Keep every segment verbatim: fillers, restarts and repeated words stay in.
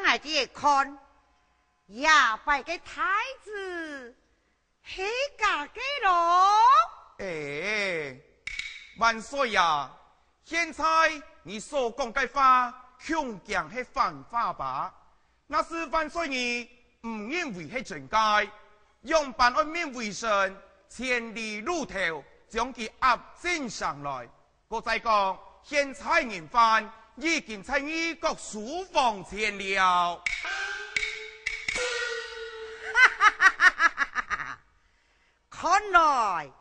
大家看，這擺个太子係假个咯。哎，萬歲呀，現在你所講个話，恐驚係反話吧？若係萬歲你毋認為係真个，仰般愛命微臣千里路頭將佢押進城來？ 過再講，現在人犯已經在御閣書房前了。看來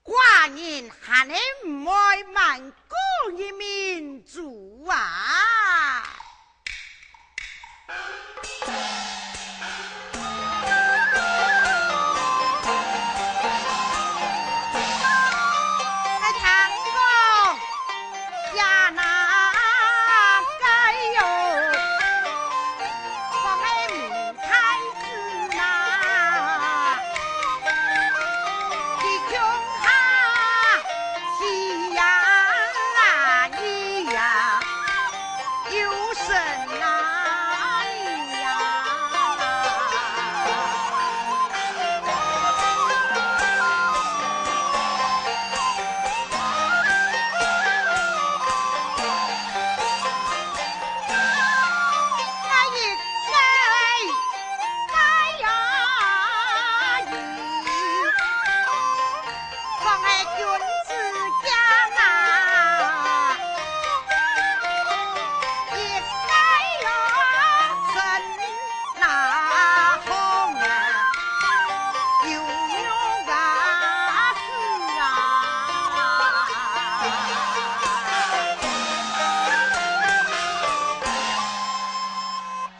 寡人還係毋會瞞過你明珠啊！ 有神啊你呀！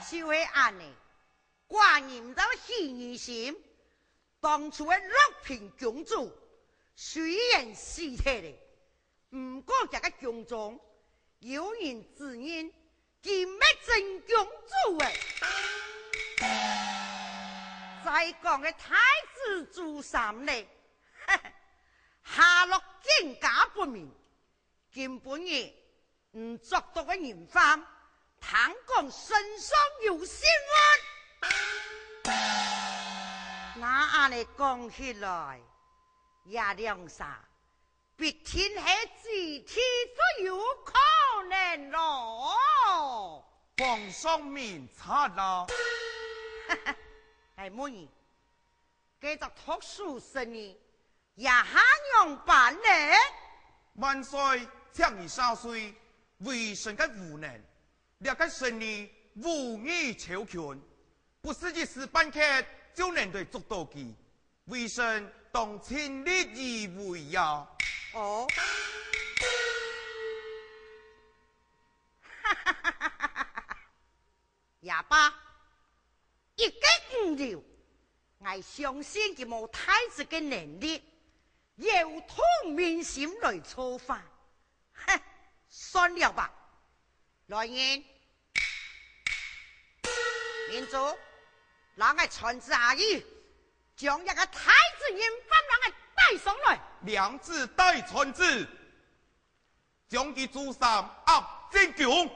就係恁仔，寡人就起疑心。 當初个樂平公主雖然死忒了，毋過厥个宮中有人指認佢乜真公主欸。再講个太子朱三呢，下落更加不明。 今晡日你捉到个人犯，聽講身上有信物。那恁仔講起來，這兩儕必定係姊弟最有可能咯。皇上明察啦！𠊎問你， 該隻讀書生呢，這下仰般呢？萬歲，請你赦罪，微臣个無能，這個生理無意超群，不使一時半刻就能對捉到佢，微臣當盡力而為呀。哦，也罷， 一個女流，𠊎相信佢無太子个能力，有同民心來造反。哼，算了吧。來人，明珠，摎𠊎傳旨阿姨，將這個太子人犯摎𠊎帶上來。領旨帶傳旨。 將佢朱三押進宮。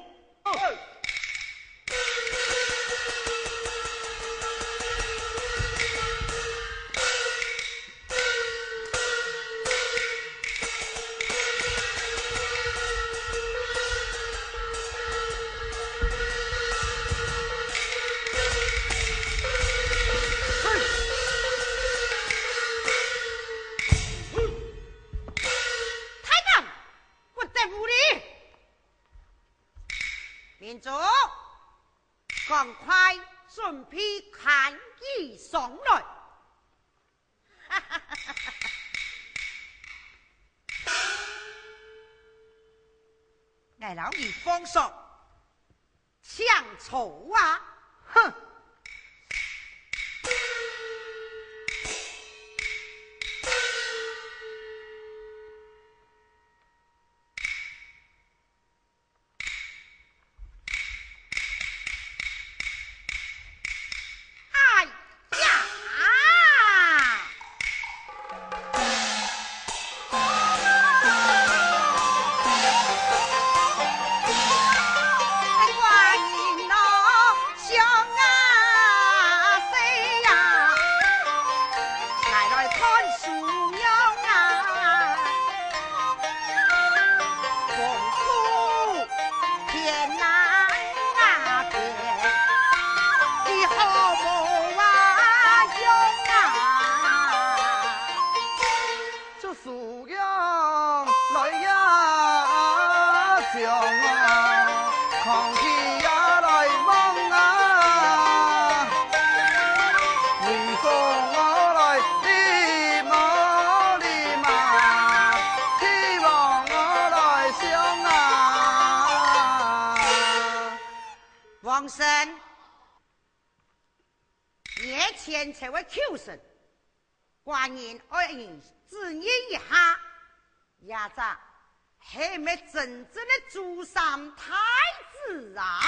大膽！ 不得無禮！明珠，趕快準備牽佢上來！𠊎摎你放手，請坐啊！哼！ 哎呀！王生，你个千秋个口舌，寡人愛你指認一下，這隻係毋係真正个朱三太子啊？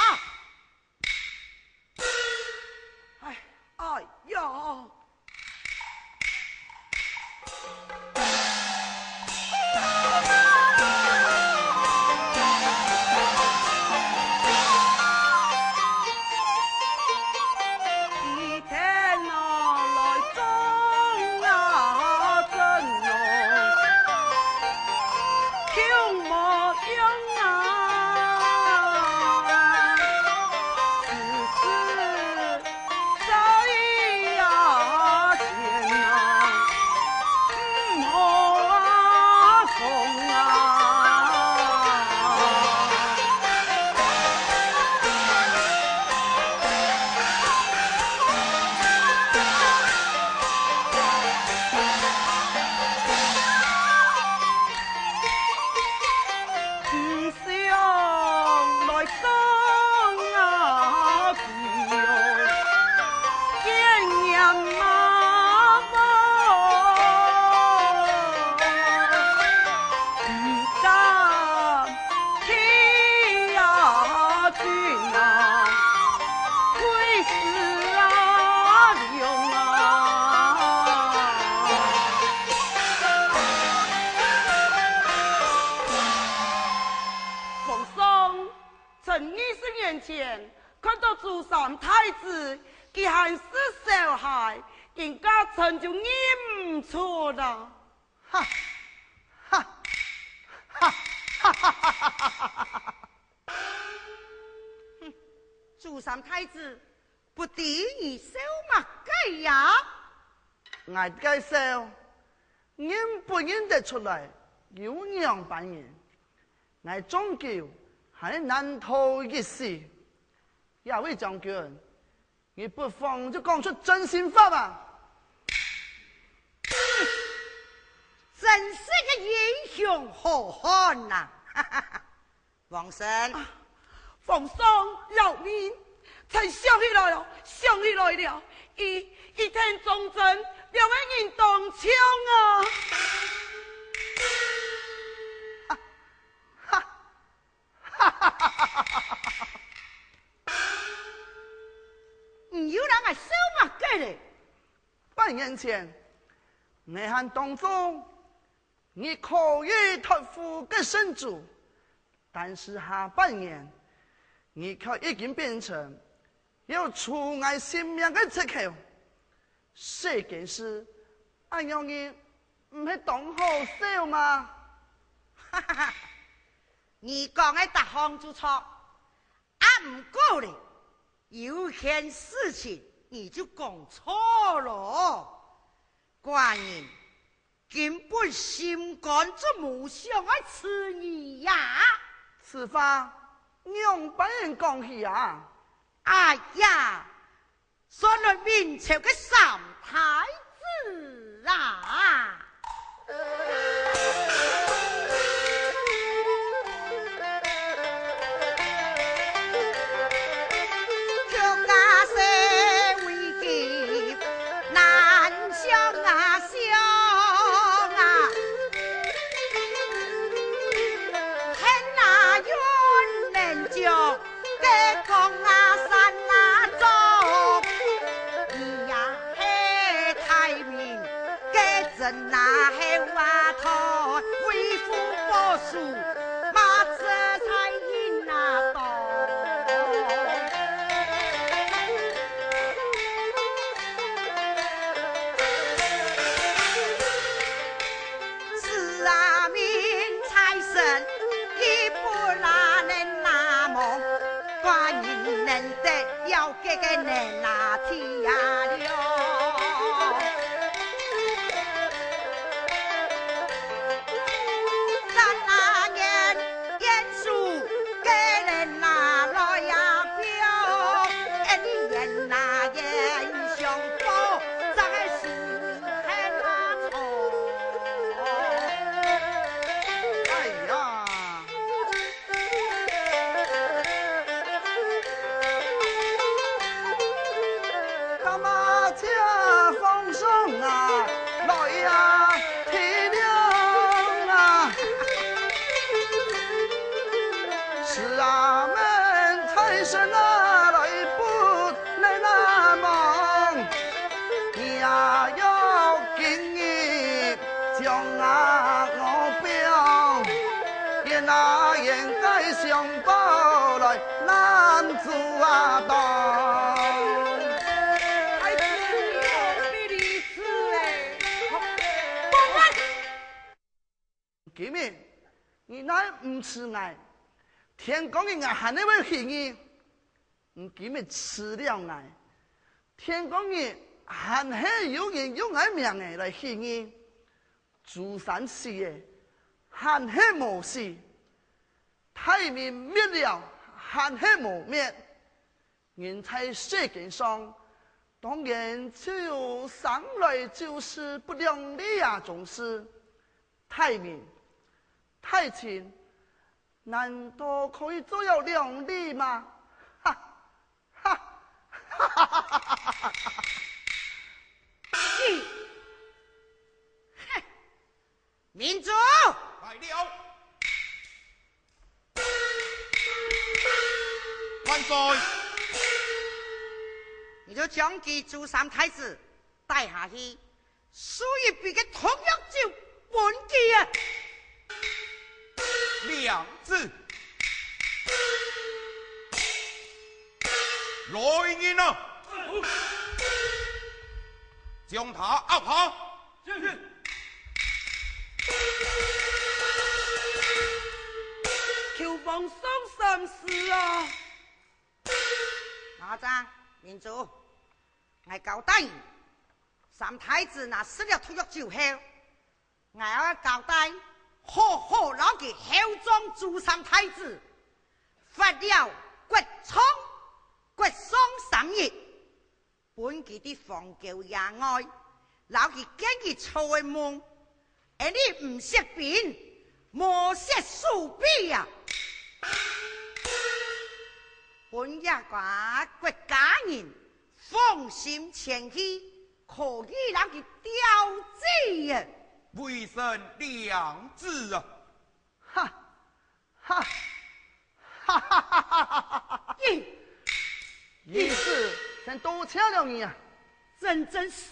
哎，哎呀！ 皇上，臣二十年前看到朱三太子，佢還係小孩，人家臣就認毋出啦。哈，哈，哈，哈哈哈哈哈哈！哼，朱三太子，不知你笑麼个呀？𠊎个笑， 認不認得出來，有仰般形？𠊎終究還係難逃一死。這位將軍，你不妨就講出真心話吧。真實个英雄好漢吶！ 王生。啊，皇上饒命！臣想起來了，想起來了，佢，佢同鍾真兩個人當像啊！哈，哈，哈哈哈哈哈哈！你又拿𠊎笑麼个咧？半年前，𠊎還當中 你可以託付个聖主，但是下半年，你卻已經變成要除𠊎性命个藉口。世間事，恁樣你毋係當好笑嗎？哈哈哈，你講个逐項就著，啊毋過咧，有件事情你就講錯囉。寡人 根本心肝就無想愛辭你呀！此話仰般形講起啊？哎呀，算論明朝个三太子啊！ 哎呀！啊，我表，也那应该想报来拦阻啊当。哎，你莫非如此嘞？公安！今日你乃毋辞𠊎，天光日𠊎還係會去你。 你今日辭了𠊎，天光日還係有人用𠊎名仔來去你。朱三死了，還係無死；大明滅了，還係無滅。人在世間上，當然就有生來就死不兩立啊種事。大明、大清， 難道可以做到兩立嗎？哈，哈，哈哈哈哈哈！咦，哼，明珠！来了。万岁！你就将佢朱三太子带下去， 输一杯个毒药酒分佢啊！亮子，来人啊！将他押下！是。求皇上三思啊！马上，明珠。 𠊎交代你，三太子若食了毒藥酒後，𠊎愛交代，好好摎佢厚葬朱三太子，罰了國葬、國喪三日，分佢在荒郊野外，摎佢見佢做个夢， 恁呢毋惜兵，無惜士兵啊！分這个國家人放心前去，可以摎佢吊祭啊！微臣領旨啊！哈！ 哈！哈哈哈哈哈哈！咦，御史，先多謝了你啊！真正事死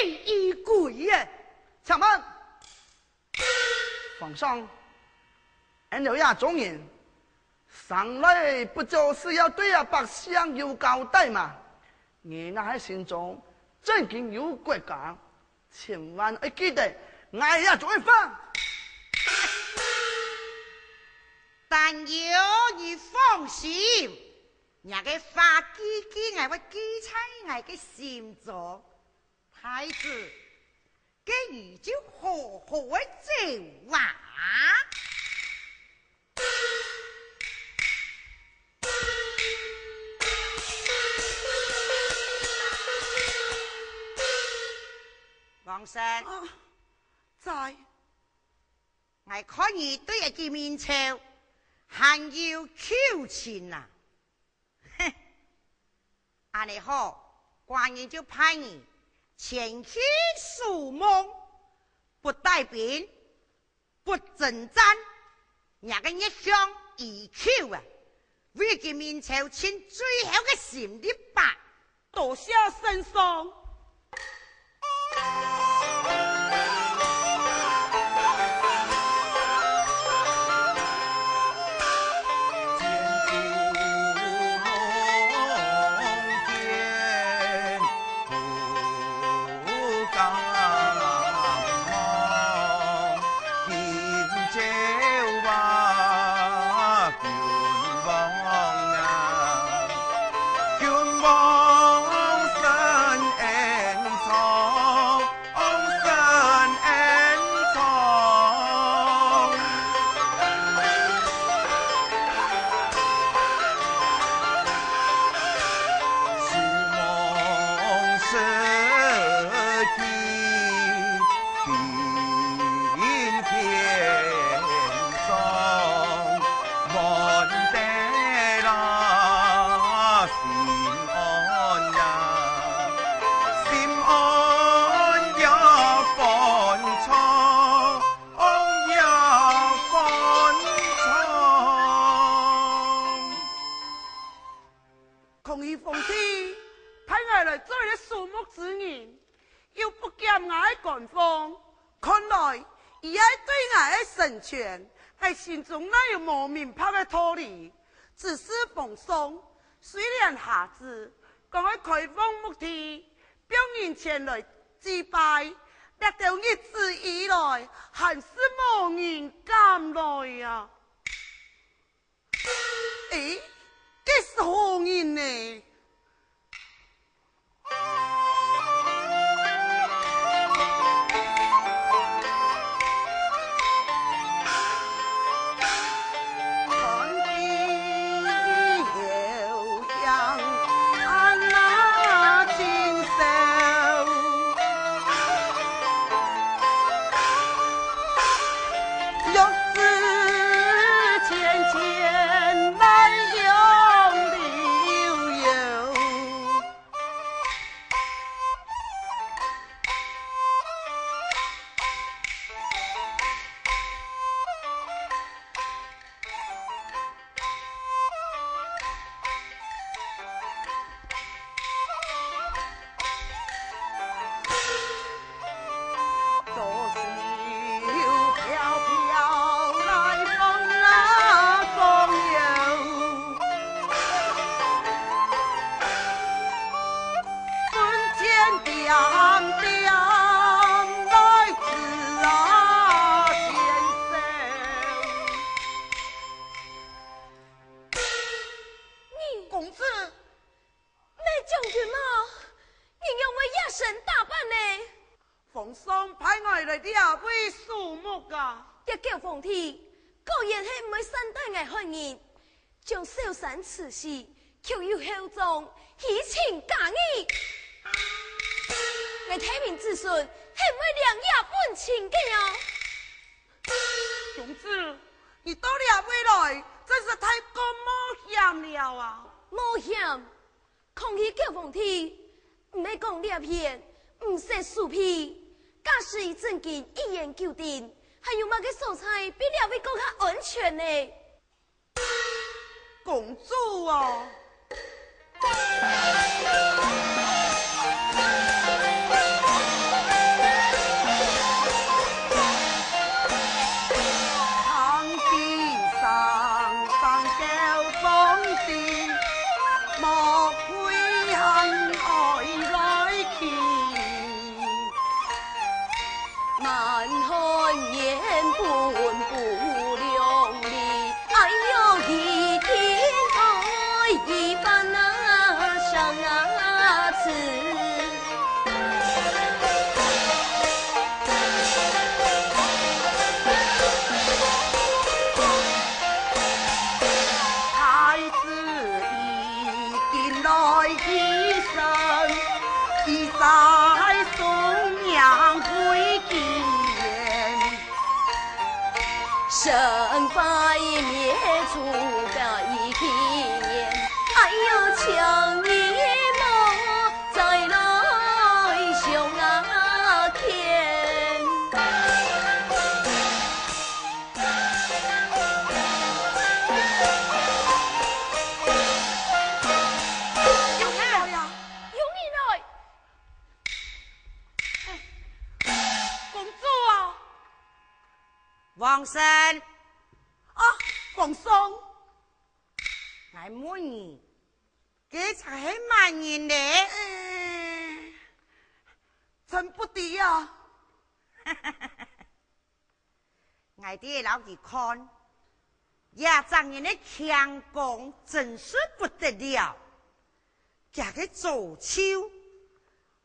如歸啊！且慢！皇上，俺兜這種人，生來不就是要對這百姓有交代嗎？你若係心中真經有國家， 千萬愛記得𠊎這種个話。但願你放心，若个話句句𠊎會記在𠊎个心中。太子，該你就好好个做啊！ 王生，啊，在。𠊎看你對這个明朝還有舊情啊！哼，恁呢好，寡人就派你前去守墓，不帶兵， 不征戰，若个熱血已久啊，為佢明朝盡最後个心力吧。多謝聖上。佢愛對𠊎个成全，𠊎心中哪有無明白个道理？只是皇上雖然下旨講愛開荒墓地，放人前來祭拜，這兜日子以來，還是無人敢來啊！誒，這係何人呢？ 公子， 你将军吗？你仰會這身打扮呢？皇上派𠊎來這位守墓啊。這狗皇帝，果然係毋會善待𠊎漢人。將小三處死，卻又厚葬，虛情假意。𠊎大明子孫，係毋會領這本情个哦。 公子，你到這位來，真是太過冒險了啊！冒險？抗拒狗皇帝，毋係講這片毋使守備，假使佢真經一言九鼎，還有麼个所在比這位更加安全呢？ 公主啊！有人來啊！有人來！公主啊！王生！啊，皇上！𠊎問你，該儕係麼人呢？呃，臣不知啊。 𠊎兜摎佢看，這隻人个輕功真是不得了。厥个左手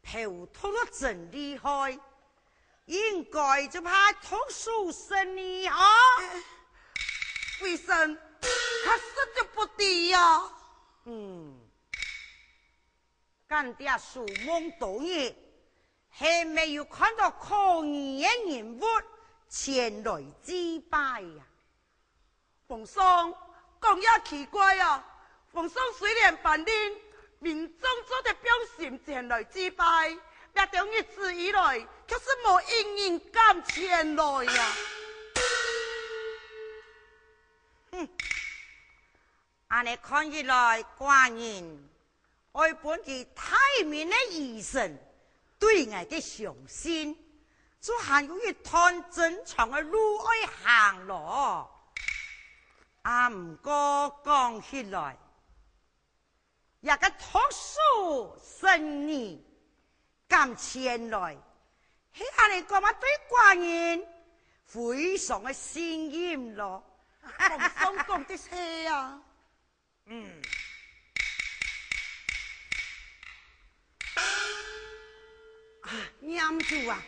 頭剁到真厲害，應該就怕剁手神呢吼。呃，微臣確實就不知啊。嗯， 敢知守墓當日，係毋係有看到可疑个人物前來祭拜啊？皇上，講也奇怪啊！皇上雖然頒令，民眾做得放心前來祭拜，這兜日子以來，卻是無一人敢前來啊！哼，恁呢看起來，寡人 愛分佢大明个餘生對𠊎个相信，就還有一段真長个路愛行咯。啊，毋過講起來，這个讀書生意，敢前來，係恁呢講啊，對寡人非常个信任咯。皇上講得係啊。 嗯。啊，念珠啊，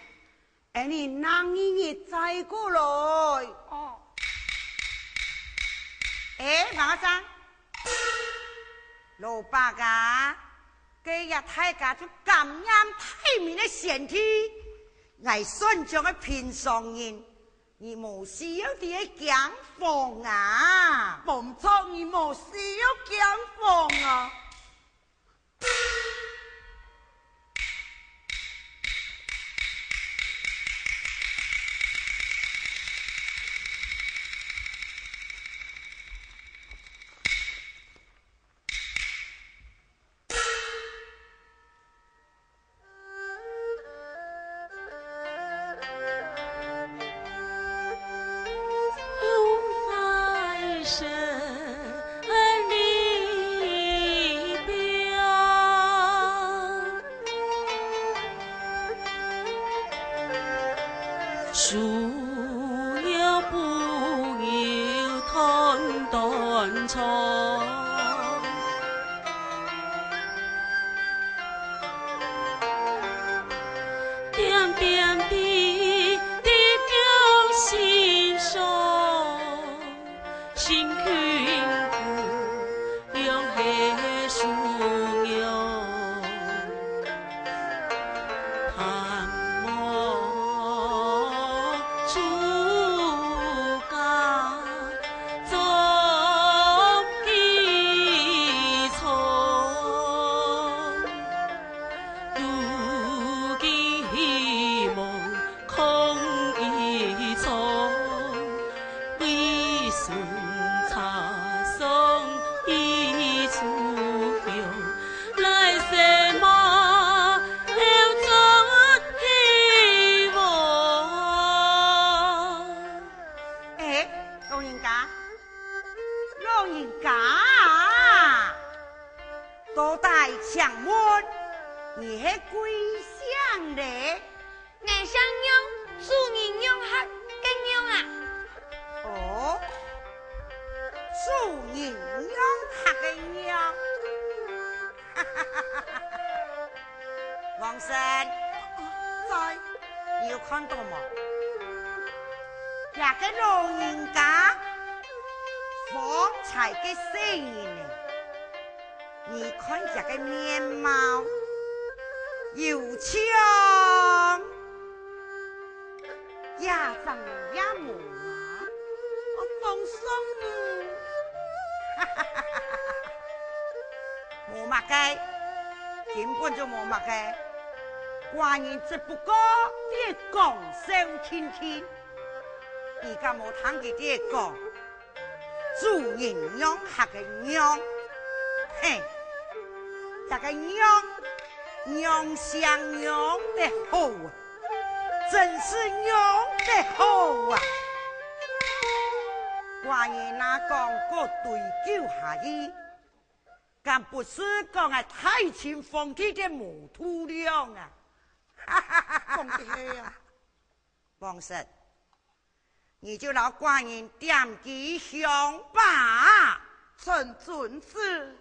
恁呢，另一日再過來。哦。欸，馬上。老伯啊，該日大家就感念大明个先帝，𠊎算將个平常人， 你無需要在該驚慌啊！無錯，你無需要驚慌啊！欸，老人家，老人家啊，到底請問你係貴姓咧？ 𠊎姓楊，主人楊客个楊啊。哦，主人楊客个楊。王生，在。你有看到無？這个老人家，方才个細人呢， 你看佢个面貌，有像也長也無啊？哦，皇上呢？無麼个，根本就無麼个。寡人只不過在講笑定定，你敢無聽佢在講？ 主人楊客个楊，嘿，這个楊，楊姓楊得好啊，真是楊得好啊！寡人若講過對久下去，敢不是講𠊎大清皇帝个無度量啊？講得係啊！王生， 你就摎寡人點支香吧。臣遵旨。